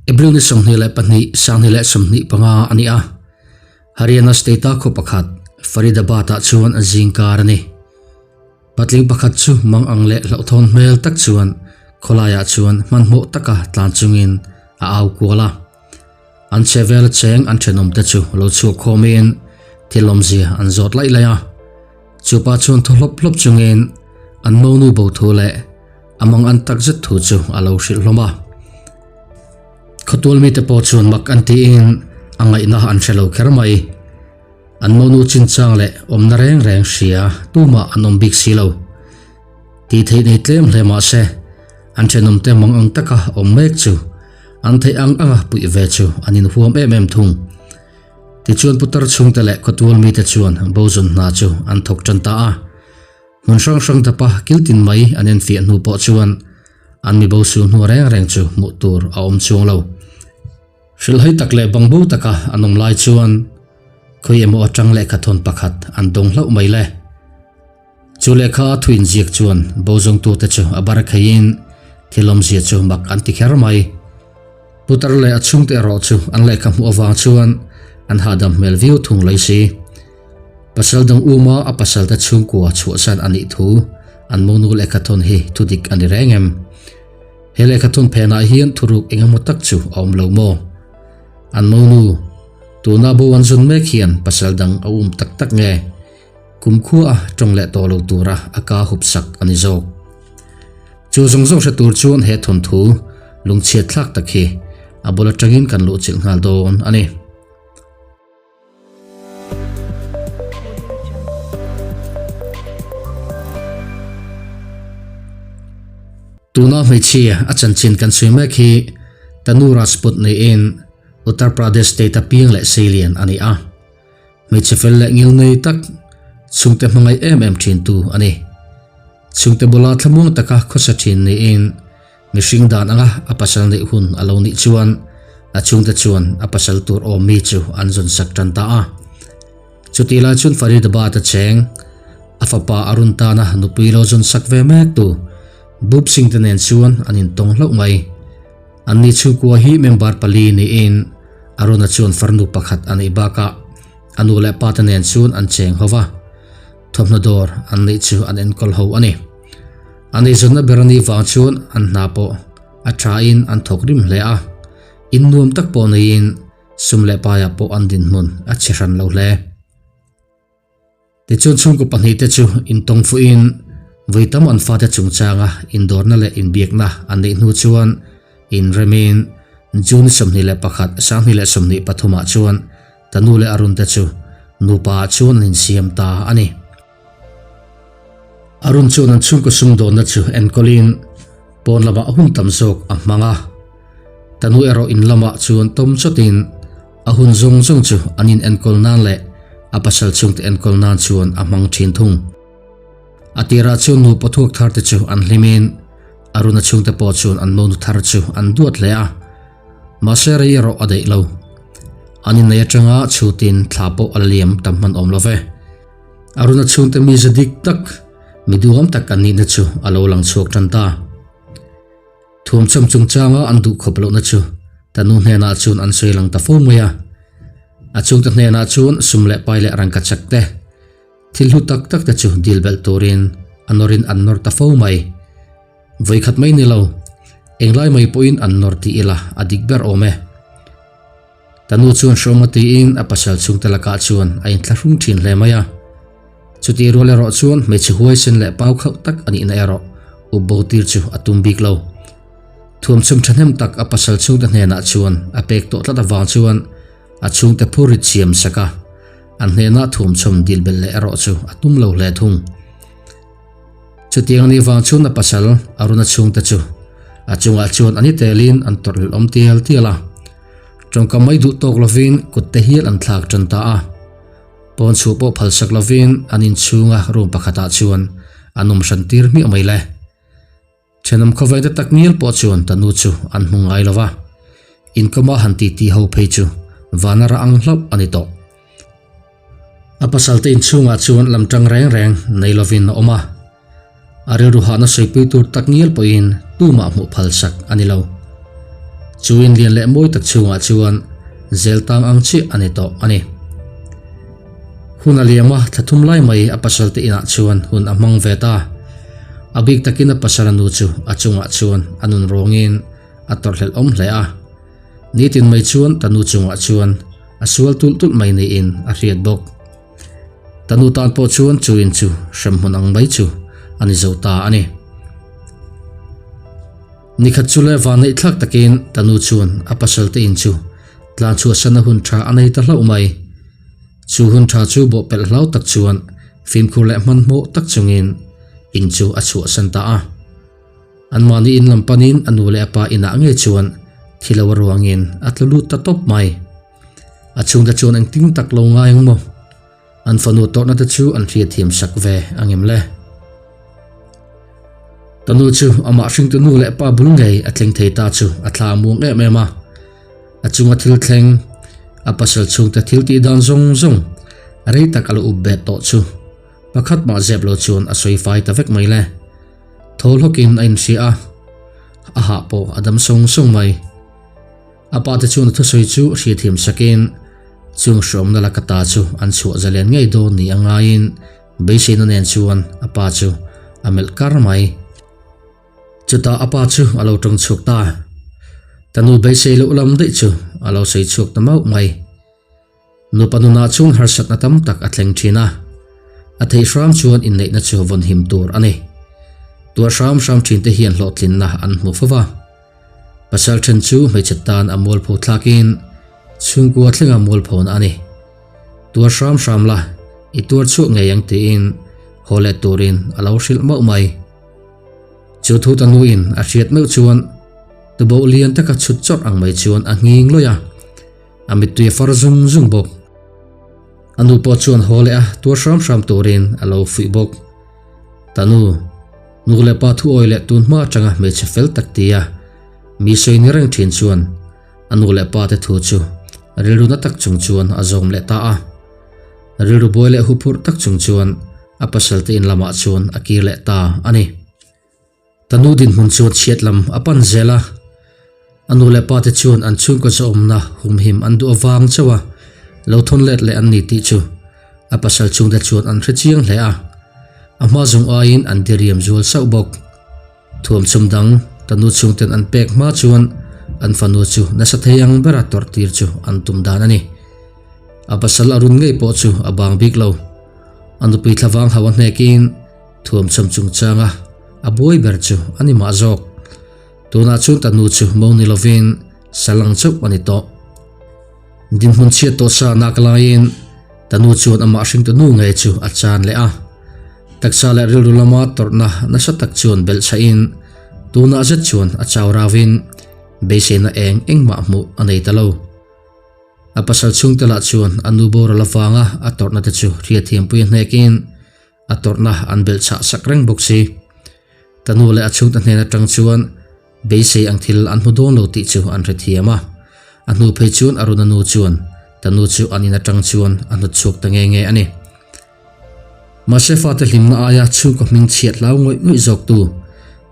April ni 22, 2025 a ni a. Haryana state-a khaw pakhat, Faridabad-ah chuan a zingkar a ni. Patling pakhat chu mang ang leh hlauhthawn hmel tak chuan khawlaiah chuan hmanhmawh taka tlan chungin a au kual a. An chhe vel cheng an thenawmte chu lo chhuak khawmin thil awmzia an zawt laih laih a. Chupa chuan thaw hlawp hlawp chungin an monu bo thu leh a mang an tak zet thu chu a lo hrilh hlawm a. Khawtual mite pawh chuan mak an tiin a ngaihna an hre lo kher mai. An monu chinchang leh awmna reng reng hria tumah an awm bik si lo. Tih theih nei tlem hle mah se, an thenawmte mang ang taka awm mek chu an theih ang anga puih ve chu an inhuam em em thung. Tichuan putar chhungte leh khawtual mite chuan bozawn hna chu an thawk tan ta a. Hmun hrang hrang dapa kiltin mai an enfiah hnu pawh chuan an mi bo su hnu reng reng chu hmuh tur a awm chuang lo. Hrilhhai tak leh bangbo taka an awm lai chuan khawi emaw atang lehkhathawn pakhat an dawng hlauh mai le. Chu lehkha a thuin ziak chuan bo zawngtute chu a bar kheiin thil awmzia chu mak an ti kher mai. Putar leh a chhungte erawh chu an lehkha hmuh avang chuan an hahdam hmel viau thung lai si. Pasal dang uma a pasalte chhungkua chhuahsan a nih thu an monu lehkhathawn hi thudik a ni reng em? He lehkhathawn phenah hian thuruk eng emaw tak chu a awm lo maw? An monu, tuna bo an zun mek hian pasal dang a um tak tak nge? Kumkhua a tawng leh tawh lo tura a ka hup sak a ni zawk. Chu zawng zawng hre tur chuan he thawnthu lungchhiat thlak tak hi a bul atangin kan luhchilh nghal dawn a ni. Tuna hmeichhia a chanchin kan sawi mek hi Tanu Rajput niin Uttar Pradesh state-a piang leh seilian a ni a. Hmeichhe fel leh ngil nei tak, chhungte hmangaih em em thintu a ni. Chhungte bula thlamuang taka khawsa thin niin mihring dan anga a pasal neih hun a lo nih chuan a chhungte chuan a pasal tur awm mi chu an zawn sak tan ta a. Chutih lai chuan Faridabad a cheng, a fapa Arun tana nupui lo zawn sak ve mek tu Bhup Singh te nen chuan an intawng hlauh mai. Anni chhungkua hi member pali niin Aruna chuan farnu pakhat a neih bakah a nu leh pa te nen chuan an cheng ho va, thawmhnaw dawr an neih chu an enkawl ho a ni. An eizawnna ber a nih vang chuan an hna pawh a thain an thawk rim hle a, in nuam tak pawh neiin sum leh paiah pawh an dinhmun a chhe hran lo hle. Tichuan chhungkaw pahnihte chu intawng fuhin vawi tam an fate chungchanga indawrna leh inbiakna an neih hnu chuan inremin June 21, 2023 ah chuan Tanu leh Arun te chu nupa ah chuan an insiam ta a ni. Arun chuan an chhungkaw sumdawnna chu enkawlin pawn lamah hun tam zawk a hmang a, Tanu erawh in lamah chuan tawm chawtin A hun zawng zawng chu an in enkawl nan leh a pasal chhungte enkawl nan chuan a hmang thin thung. A tirah chuan nupa thuak thar te chu an hlimin Aruna chhungte pawh chuan an monu thar chu an duat hle a. Mahse rei erawh a daih lo. An innei atanga chhutin thla pawh a la liam tam hman awm lo ve. Aruna chhungte mize dik tak, mi duhawm tak an nihna chu a lo lang chhuak tan ta. Thuamchawm chungchanga an duh khawp lohna chu ta nu hnenah chuan an sawi lang ta fo mai a. A chhungte hnenah chuan sum leh pai leh rangka chak te, thil hlu tak tak te chu dil belh turin a nawrin an nawr ta fo mai. Vawikhat mai ni lo, englai mai pawhin an nawr ti ila a dik ber awm e. Ta nu chuan hrawma tiin a pasal chhungte lakah chuan a inthlahrung thin hle mai a. Chutih rual erawh chuan hmeichhe huaisen leh pau khauh tak a nihna erawh up bo tir chu a tum bik lo. Thuamchhum thahnem tak a pasal chhungte hnenah chuan a pek tawh tlat avang chuan a chhungte phur rit siam sak a, an hnenah thuamchhum dil belh leh erawh chu a tum lo hle thung. Chutiang anih vang chuan a pasal Aruna chhungte chu a chungah chuan an i telin an tawrh hlawm tial tial a. Tawngkam mai duh tawk lovin kut te hial an thlak tan ta a. Pawn chhuah pawh phalsak lovin an inchhunga room pakhatah chuan an awm hran tir hmiah mai le. Thenawm khawvel te tak ngial pawh chuan ta nu chu an hmu ngai lo va, inkawma han titi ho phei chu vana ra ang hlauh a ni tawh. A pasalte inchhungah chuan lam tang reng reng nei lovin a awm a, a rilru hahna sawipui tur tak ngial pawhin tumah hmuh phalsak a ni lo. Chu in lian leh mawi tak chhungah chuan zel tang ang chiah a ni tawh a ni. Hun a liam a, thla thum lai mai a pasal te inah chuan hun a hmang ve ta. A bik takin a pasal a nu chu a chungah chuan a nun rawngin a tawrhhlelh awm hle a. Nitin mai chuan ta nu chungah chuan a sual tulh tulh mai niin a hriat bawk. Ta nu tan pawh chuan chu in chu hremhmun ang mai chu a ni zo ta a ni. Nikhat chu leh vanneih thlak takin ta nu chuan a pasal te in chu tlan chhuahsan a hun tha a nei ta hlauh mai. Chu hun tha chu bawhpelh hlau tak chuan fimkhur leh hmanhmawh tak chungin in chu a chhuahsan ta a. Anmahni in lam panin a nu leh a pa inah ngei chuan thi lo a ruangin a tlu lut ta tawp mai. A chhungte chuan engtin tak lo ngai ang maw? An fanu tawrhna te chu an hriatthiam sak ve ang em le? Ka nu chu amah hringtu nu leh pa bul ngei a thleng thei ta chu a thla a muang em em a. A chunga thil thleng, a pasal chhungte thil tih dan zawng zawng rei tak a lo up bet tawh chu pakhat mah zep lo chuan a sawi fai ta vek mai le. Thaw hlawkin a inhria a, a hah pawh a dam sawng sawng mai. A pa te chuan a thusawi chu hriatthiam sakin chung hreawmna laka ta chu an chhuah zalen ngei dawn ni a ngaiin beiseina nen chuan a pa chu a melh kar mai. Chutah a pa chu a lo tawng chhuak ta. Ta nu beisei loh lam daih chu a lo sawi chhuak ta mauh mai. Nupa nunah chuan harsatna tam tak a thleng thin a, a theih hram chuan inneihna chu vawn him tur a ni. Tuar hram hram thin te hian hlawhtlinna an hmu fo va. Pasal then chu hmeichhe tan a mualpho thlakin chhungkua thlenga mualphona a ni. Tuar hram hram la, i tuar chhuak ngei ang tiin haw let turin a lo hrilh mauh mai. Chu thu ta nuin a hriat meuh chuan tuboh lian taka chhut chawrh ang mai chuan a nghing lawih a. A mittui a far zung zung bawk. A nu pawh chuan haw leh a tuar hram hram turin a lo fuih bawk. Ta nu, nu leh pa thu awi leh tun hma atanga hmeichhe fel tak tia mi sawi ni reng thin chuan a nu leh pa te thu chu rilru na tak chung chuan a zawm leh ta a. Rilru buai leh huphurh tak chung chuan a pasal te in lamah chuan a kir leh ta a ni. Ta nu dinhmun chuan chhiat lam a pan zel a, a nu leh pa te chuan an chhungkaw zawhawmna humhim an duh avang chauh a lo thawn let leh an ni tih chu a pasal chhungte chuan an hre chiang hle a, a hma zawng aiin an diriam zual sauh bawk. Thuamchhum dang ta nu chhungten an pek hma chuan an fanu chu nasa thei ang bera tawrh tir chu an tum dan a ni. A pasal a run ngei pawh chu a bang bik lo. A nupui thlavang hau a hnekin Thuamchawm chungchanga a buai ber chu a ni mah zawk. Tunah chuan ta nu chu mo ni lovin sal ang chauh a ni tawh. Dinhmun chhiat tawh sa nak laiin ta nu chuan amah hringtu nu ngei chu a chan leh a. Taksa leh rilru lama tawrhna nasa tak chuan belh chhahin tunah zet chuan a chau rauin beiseina eng engmah hmuh a nei ta lo. A pasal chhungte lah chuan a nu boral avanga a tawrhna te chu hriatthiampui a hnekin A tawrhna an belh chhah sak reng bawk si. Ta nu leh a chhungte hnen atang chuan beisei ang thil an hmu dawn lo tih chu an hrethiam a. A hnu phei chuan Aruna nu chuan ta nu chu an in atang chuan a hnawt chhuak ta nge nge a ni. Mahse fate hlimna aia chhungkaw hming chhiat hlau ngawih ngawih zawktu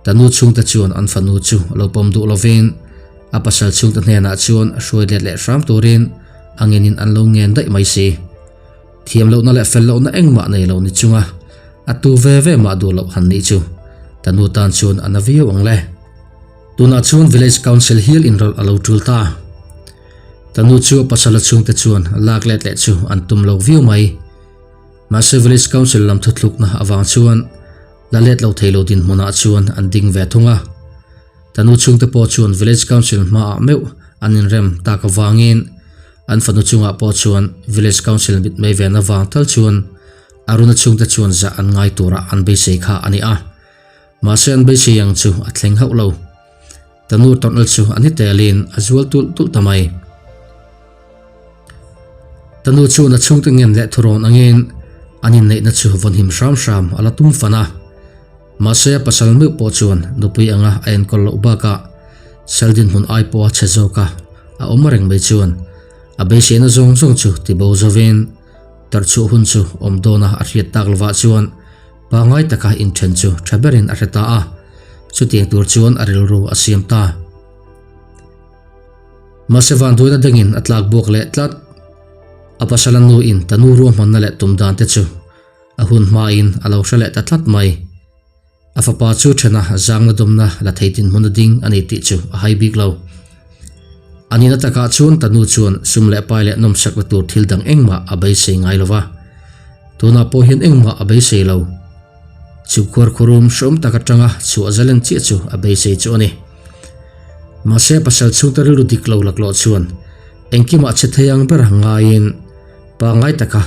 ta nu chhungte chuan an fanu chu lo pawm duh lovin a pasal chhungte hnenah chuan hruai let leh hram turin a ngenin an lo ngen daih mai si. Thiam lohna leh fel lohna engmah nei lo ni chunga a tu ve ve mah duh loh han nih chu ta nu tan chuan a na viau ang le. Tunah chuan Village Council hial inrawlh a lo tul ta. Ta nu chu a pasal a chhungte chuan lak let leh chu an tum lo viau mai. Mahse Village Council lam thuthlukna avang chuan la let lo thei lo dinhmunah chuan an ding ve thung a. Ta nu chhungte pawh chuan Village Council hmaah meuh an inrem tak avangin An fanu chungah pawh chuan Village Council mitmei ven avang tal chuan Aruna chhungte chuan zah an ngai turah an beisei kha a ni a. Mahse an beisei ang chu a thleng hauh lo. Tanur tawrhnal chu a ni telin a zual tulh tulh ta mai. Tanu chuan a chhungte ngen leh thurawn angin an inneihna chu vawnhim hram hram a la tum fan a. Mahse a pasal meuh pawh chuan nupui anga a enkawl loh bakah sal dinhmun ai pawha chhe zawka a awm reng mai chuan a beiseina zawng zawng chu tibo zovin tarchhuah hun chu awm dawna a hriat tak lovah chuan pangai taka inthen chu tha berin a hre ta a, chutiang tur chuan a rilru a siam ta. Mahse vanduaina dangin a tlak buak leh tlat. A pasala nu in Tanu ruahmanna leh tum dan te chu a hun hmain a lo hre leh ta tlat mai. A fapa chu thena zangna dawmna la thei dinhmun a ding a ni tih chu a hai bik lo. A nihna takah chuan Tanu chuan sum leh pai leh nawmsakna tur thil dang engmah a beisei ngai lo va. Tunah pawh hian engmah a beisei lo. Chu khuarkhurum hreawm tak atanga chhuah zalen chiah chu a beisei chu a ni. Mahse pasal chhungte rilru dik lo laklawh chuan engkimah che thei ang ber ngaiin pangngai taka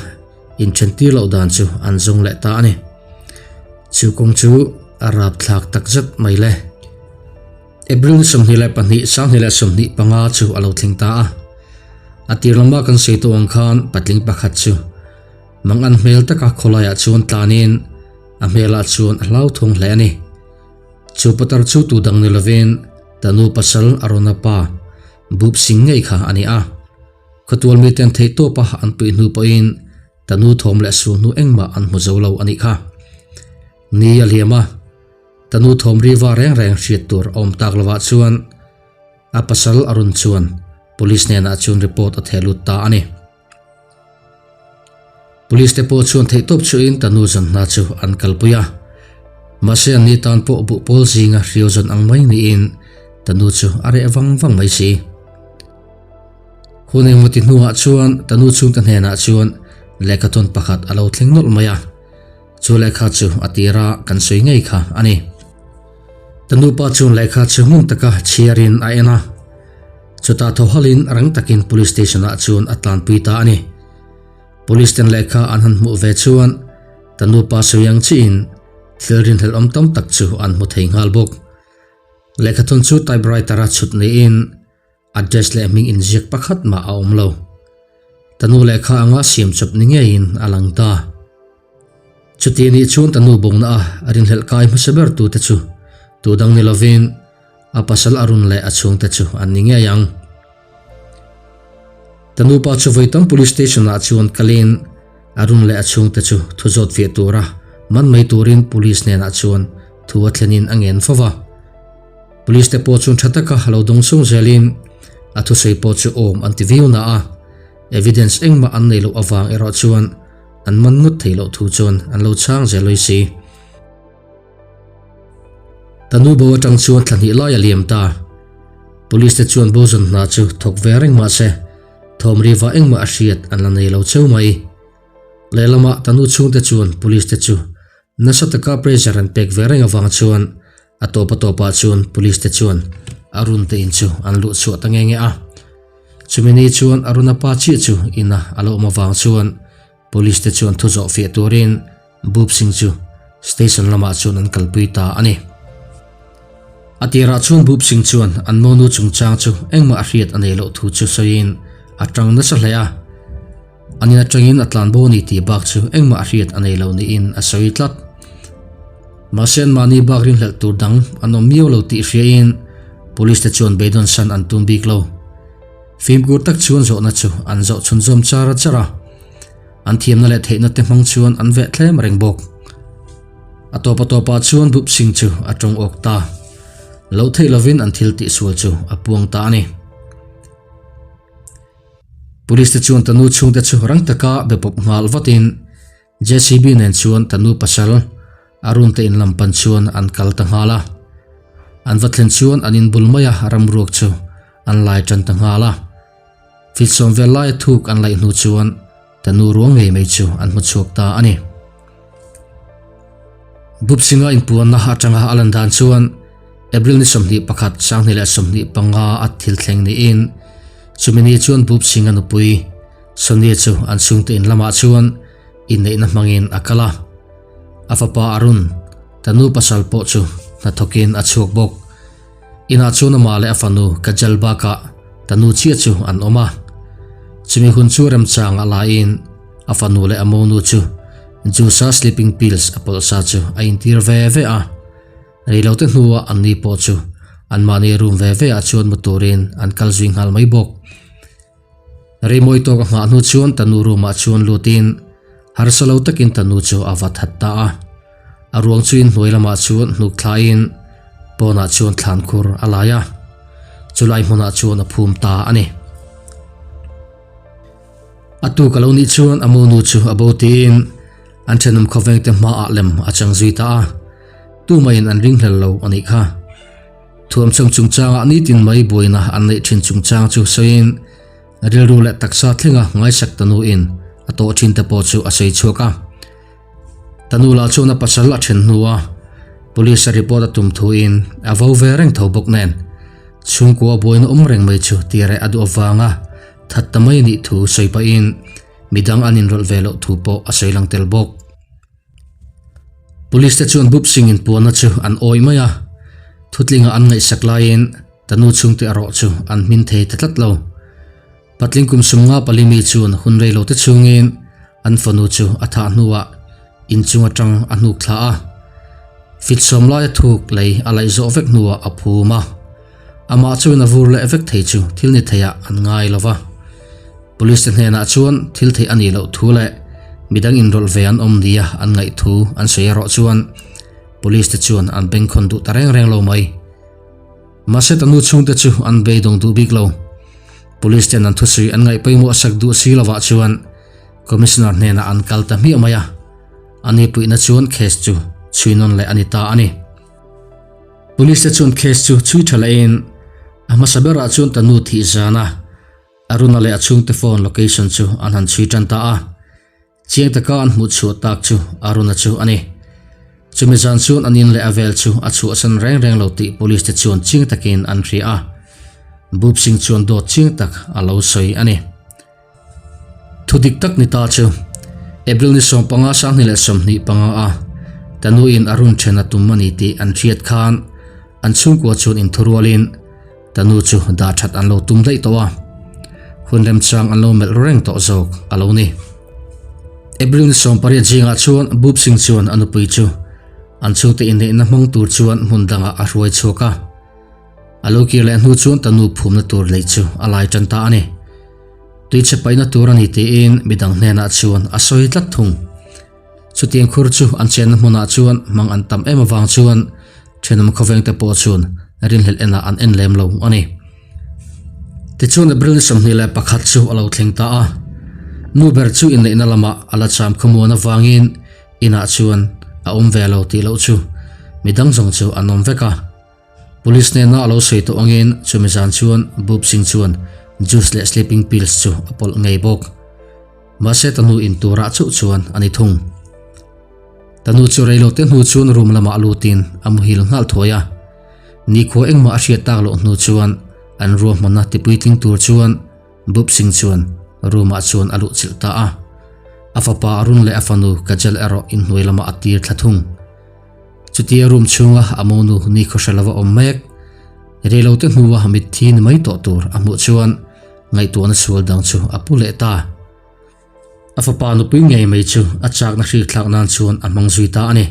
inthen tir loh dan chu an zawng leh ta a ni. Chu kawng chu a rapthlak takzet mai le. April 22, 2025 chu a lo thleng ta a. A tir lama kan sawi tawh ang khan patling pakhat chu Mangan hmel taka khawlaiah chuan tlanin a hmelah chuan a hlauthawng hle a ni. Chu patar chu tu dang ni lovin Tanu pasal Arona pa Bub Singh ngei kha a ni a. Khawtual miten theihtawpa an puih hnu pawhin Tanu thawm leh sul hnu engmah an hmu zo lo a nih kha. Ni a liam a, Tanu thawm ri va reng reng hriat tur a awm tak lovah chuan a pasal Arun chuan Police hnenah chuan report a theh lut ta a ni. Police te pawh chuan theihtawp chuhin Tanu zan hna chu an kalpui a. Mahse an ni tan pawh buh pawl zinga hriau zawn ang mai niin Tanu chu a reh vang vang mai si. Hun engmawti hnuah chuan Tanu chhungte hnenah chuan lehkhathawn pakhat a lo thleng nawlh mai a. Chu lehkha chu a tira kan sawi ngei kha a ni. Tanu pa chuan lehkha chu ngun taka chhiarin a en a. Chutah tho halin rang takin Police Station ah chuan a tlanpui ta a ni. Police ten lehkha an han hmuh ve chuan ta nupa sawi ang chiin thil rinhlelh awm tam tak chu an hmu thei nghal bawk. Lehkhathawn chu typewriter a chhut niin address leh hming inziak pakhat mah a awm lo. Ta nu lehkha anga siam chawp ni ngeiin a lang ta. Chuti nih chuan ta nu bawkna a a rinhlelh kai hmasa ber tute chu tu dang ni lovin a pasal a run leh a chhungte chu an ni ngei ang. Ta nupa chu vawi tam police station ah chuan kalin a run leh a chhungte chu thu zawt fiah tura man mai turin police hnenah chuan thu a thlenin a ngen fo va. Police te pawh chuan tha taka lo dawng sung zelin a thusawi pawh chu awm an ti viau na a, evidence engmah an nei loh avang erawh chuan An man ngawt theih loh thu chuan an lo chhang zel lawih si. Ta nu bo atang chuan thla hnih lai a liam ta. Police te chuan bo zawn hna chu thawk ve reng mah se, thawm riva engmah a hriat an la nei lo cheu mai. Lehlamah ta nu chhungte chuan police te chu nasa taka pressure an pek ve reng avang chuan a tawp a tawpah chuan police te chuan Arun te in chu an luh chhuah ta nge nge a. Chumi ni chuan Aruna pa chiah chu ina a lo awm avang chuan Police te chuan thu zawh fiah turin Bub Singh chu station lamah chuan an kalpui ta a ni. A tirah chuan Bub Singh chuan an monu chungchang chu engmah a hriat a nei loh thu chu sawiin a tang nasa hle a. An in atangin a tlanbo a ni tih bak chu engmah a hriat a nei lo niin a sawi tlat. Mahse an mahni bak rinhlelh tur dang an awm miau lo tih hriain Police te chuan beidawn san an tum bik lo. Fimkhur tak chuan zawhna chu an zawh chhunzawm char char a, an thiamna leh theihna te hmang chuan an veh thlem reng bawk. A tawp a tawpah chuan Bub Singh chu a tawng awk ta. Loh theih lovin an thil tihsual chu a puang ta a ni. Police te chuan Tanu chhungte chu rang taka be pawp nghal vatin JCB nen chuan Tanu pasal Arun te in lam pan chuan an kal ta nghal a. An va thlen chuan an inbul mai a ramruak chu an lai tan ta nghal a. Fit sawm vel laia thuk an laih hnu chuan Tanu ruang ngei mai chu an hmu chhuak ta a ni. Bupsinga inpuanna atanga a lan dan chuan April ni 21, 2025 a thil thleng niin chumi ni chuan Bupsinga nupui Sonia chu an chhungte in lamah chuan inneihna hmangin a kal a. A fapa Arun, Tanu pasal pawh chu hnathawkin a chhuak bawk. Inah chuan amah leh a fanu Kajal bakah Tanu chiah chu an awm a. Chumi hun chu remchang a laiin a fanu leh a monu chu juice-a sleeping pills a pawlh sa chu a intir ve ve a. Reilote hnuah anni pawh chu anmahni room ve ve ah chuan mu turin an kal zui nghal mai bawk. Reimawi tawk a nghah hnu chuan Tanu room ah chuan lutin harsa lo takin Tanu chu a va that ta a. A ruang chu inhnuai lamah chuan hnuk thlain pawnah chuan thlan khur a lai a. Chulai hmunah chuan a phum ta a ni. A tuk a lo nih chuan a monu chu a bo tiin an thenawm khawvengte hmaah lem a chang zui ta a, tumahin an ringhlel lo a nih kha. Thuamchawm chungchangah nitin mai buaina an neih thin chungchang chu sawiin rilru leh taksa thlenga ngaisak ta nuin a tawh thin te pawh chu a sawi chhuak a. Ta nu lah chuan a pasal a then hnua police a report a tum thuin a vo ve reng tho bawk nen chhungkua buaina awm reng mai chu tireh a duh avanga that ta mai nih thu sawi pahin midang an inrawlh ve loh thu pawh a sawi lang tel bawk. Police te chuan Bhup Singh in puanna chu an awih mai a, thutlinga an ngaihsak laiin ta nu chhungte erawh chu an hmin thei ta tlat lo. Patling kum sumnga pali mi chuan hun rei lo te chhungin an fanu chu a thah hnuah inchung atang a hnuk thla a, fit sawm laia thuk lei a laih zawh vek hnuah a phum a. Amah chuan a vur leh vek thei chu thil ni theiah an ngai lo va. Police te hnenah chuan thil theih a nih loh thu leh midang inrawlh ve an awm nia an ngaih thu an sawi erawh chuan Police te chuan an bengkhawn duh ta reng reng lo mai. Mahse ta nu chhungte chu an beidawng duh bik lo. Police ten an thusawi an ngaih pawimawh sak duh si lovah chuan Commissioner hnenah an kal ta hmiah mai a. Ani puihna chuan case chu chhui nawn leh a ni ta a ni. Police te chuan case chu chhui tha lehin a hmasa berah chuan ta nu thih zana Aruna leh a chhungte phone location chu an han chhui tan ta a. Chiang taka an hmuh chhuah tak chu Aruna chu a ni. Chumi zan chuan an in leh a vel chu a chhuahsan reng reng lo tih police te chuan chiang takin an hria a. Bhup Singh chuan dawt chiang tak a lo sawi a ni. Thu dik tak ni ta chu April ni 15 2025 a Tanu-in Arun then a tum a ni tih an hriat khan an chhungkua chuan inthurualin Tanu chu dah that an lo tum daih tawh a, hun remchang an lo melh reng tawh zawk a lo ni. April ni 18 zingah chuan Bhup Singh chuan a nupui chu an chhungte inneihna hmang tur chuan hmun dangah a hruai chhuak a. A lo kir leh hnu chuan Tanu phumna tur lei chu a lai tan ta a ni. Tuichhe paihna tur a ni tiin midang hnenah chuan a sawi tlat thung. Chutiang khur chu an chenna hmunah chuan hmang an tam em avang chuan thenawm khawvengte pawh chuan rinhlelh enah an en lem lo a ni. Tichuan April ni 21 chu a lo thleng ta a, nu ber chu inneihna lamah a la cham khawmuan avangin inah chuan a awm ve lo tih loh chu midang zawng chu an awm vek a. Police hnena a lo sawi tawh angin chumi zan chuan Bhup Singh chuan juice leh sleeping pills chu a pawlh ngei bawk. Mahse Tanu in turah chauh chuan a ni thung. Tanu chu reilote hnu chuan room lamah lutin a muhil nghal thuai a. Nikhua engmah a hriat tak loh hnu chuan an ruahmanna tipuitling tur chuan Bhup Singh chuan room ah chuan a luhchilh ta a. A fapa Arun leh a fanu Kajal erawh inhnuai lamah a tir thla thung. Chutia room chhunga a monu nikhaw hre lova awm mek, reilote hnua mitthi ni mai tawh tur a hmuh chuan ngaihtuahna sual dang chu a pu leh ta. A fapa nupui ngei mai chu a chakna hrikthlak nan chuan a hmang zui ta a ni.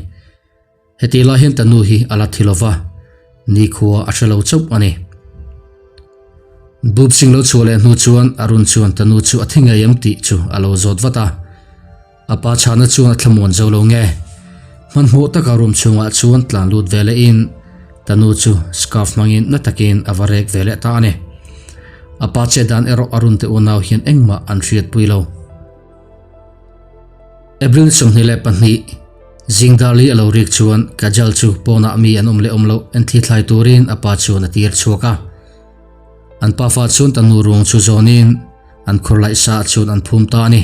Heti lai hian ta nu hi a la thi lova, nikhua a hre lo chauh a ni. Bhup Singh lo chhuah leh hnu chuan Arun chuan ta nu chu a thi ngei em tih chu a lo zawt vat a. A pa chhana chuan a thlamuan zo lo nge? Hmanhmawh taka room chhungah chuan tlan lut ve lehin ta nu chu scarf hmangin na takin a va rek ve leh ta a ni. A pa chet dan erawh a runte unau hian engmah an hriatpui lo. April 22, Zingdali a lo rik chuan Kajal chu pawnah mi an awm leh awm loh en thlithlai turin a pa chuan a tir chhuak a. An pafa chuan ta nu ruang chu zawnin an khur laih sa chuan an phum ta a ni.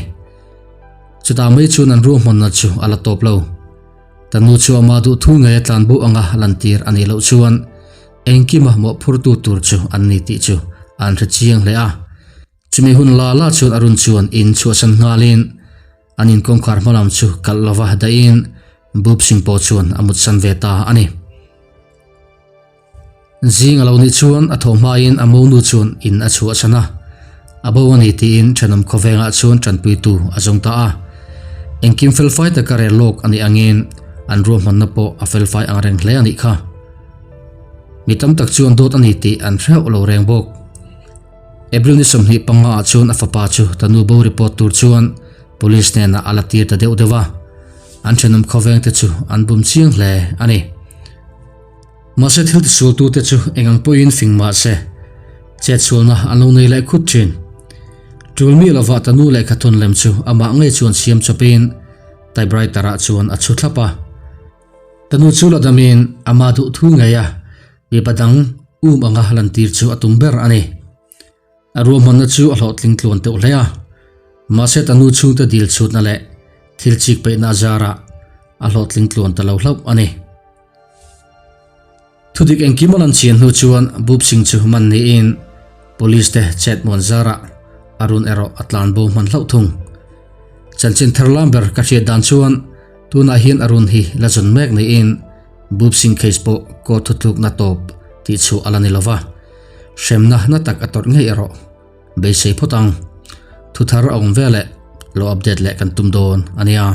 Chutah mai chuan an ruahmanna chu a la tawp lo. Ta nu chu ama duh thu ngei a tlan bo anga lantir a nih loh chuan engkima mawhphurtu tur chu an ni tih chu an hre chiang hle a. Chumi hun la la chuan Arun chuan in chhuahsan nghalin an in kawngkhar hmalam chu kalh lova dahin Bhup Singh pawh chuan a mutsan ve ta a ni. Zing a lo nih chuan a thaw hmain a monu chuan in a chhuahchhan a, a bo a ni tiin thenawm khawvengah chuan tanpuitu a zawng ta a. Engkim felfai taka rel lawk a nih angin an ruahmanna pawh a felfai ang reng hle a nih kha. Mi tam tak chuan dawt a ni tih an hreuh lo reng bawk. April ni 25 ah chuan a fapa chu tanu bo report tur chuan police hnenah a la tir ta deuh deuh a, an thenawm khawvengte chu an bum chiang hle a ni. Mahse thil tisualtute chu eng ang pawhin fing mah se. Chetsualna an lo nei leh khut thin. Tul mi lovah ta nu lehkha thawn lem chu amah ngei chuan siam chawpin typewriter ah chuan a chhu thlap a. Ta nu chu la damin ama duh thu ngei a, mipa dang um anga lantir chu a tum ber a ni. A ruahmanna chu a hlawhtling tluan teuh hle a, mahse ta nu chhungte dil chhutna leh thil chik peihna a zarah a hlawhtling tluan ta lo hlauh a ni. Thudik engkim a lan chian hnu chuan Bhup Singh chu man niin Police te chet muan zarah Arun erawh a tlan bo hman hlauh thung. Chanchin thar lam ber ka hriat dan chuan tunah hian Arun hi la zawn mek niin Bhup Singh case pawh court thutlukna tawp tih chhuah a la ni lova. Hremna na tak a tawrh ngei erawh beisei phawt ang. Thuthar a awm veleh lo update leh kan tum dawn a nia.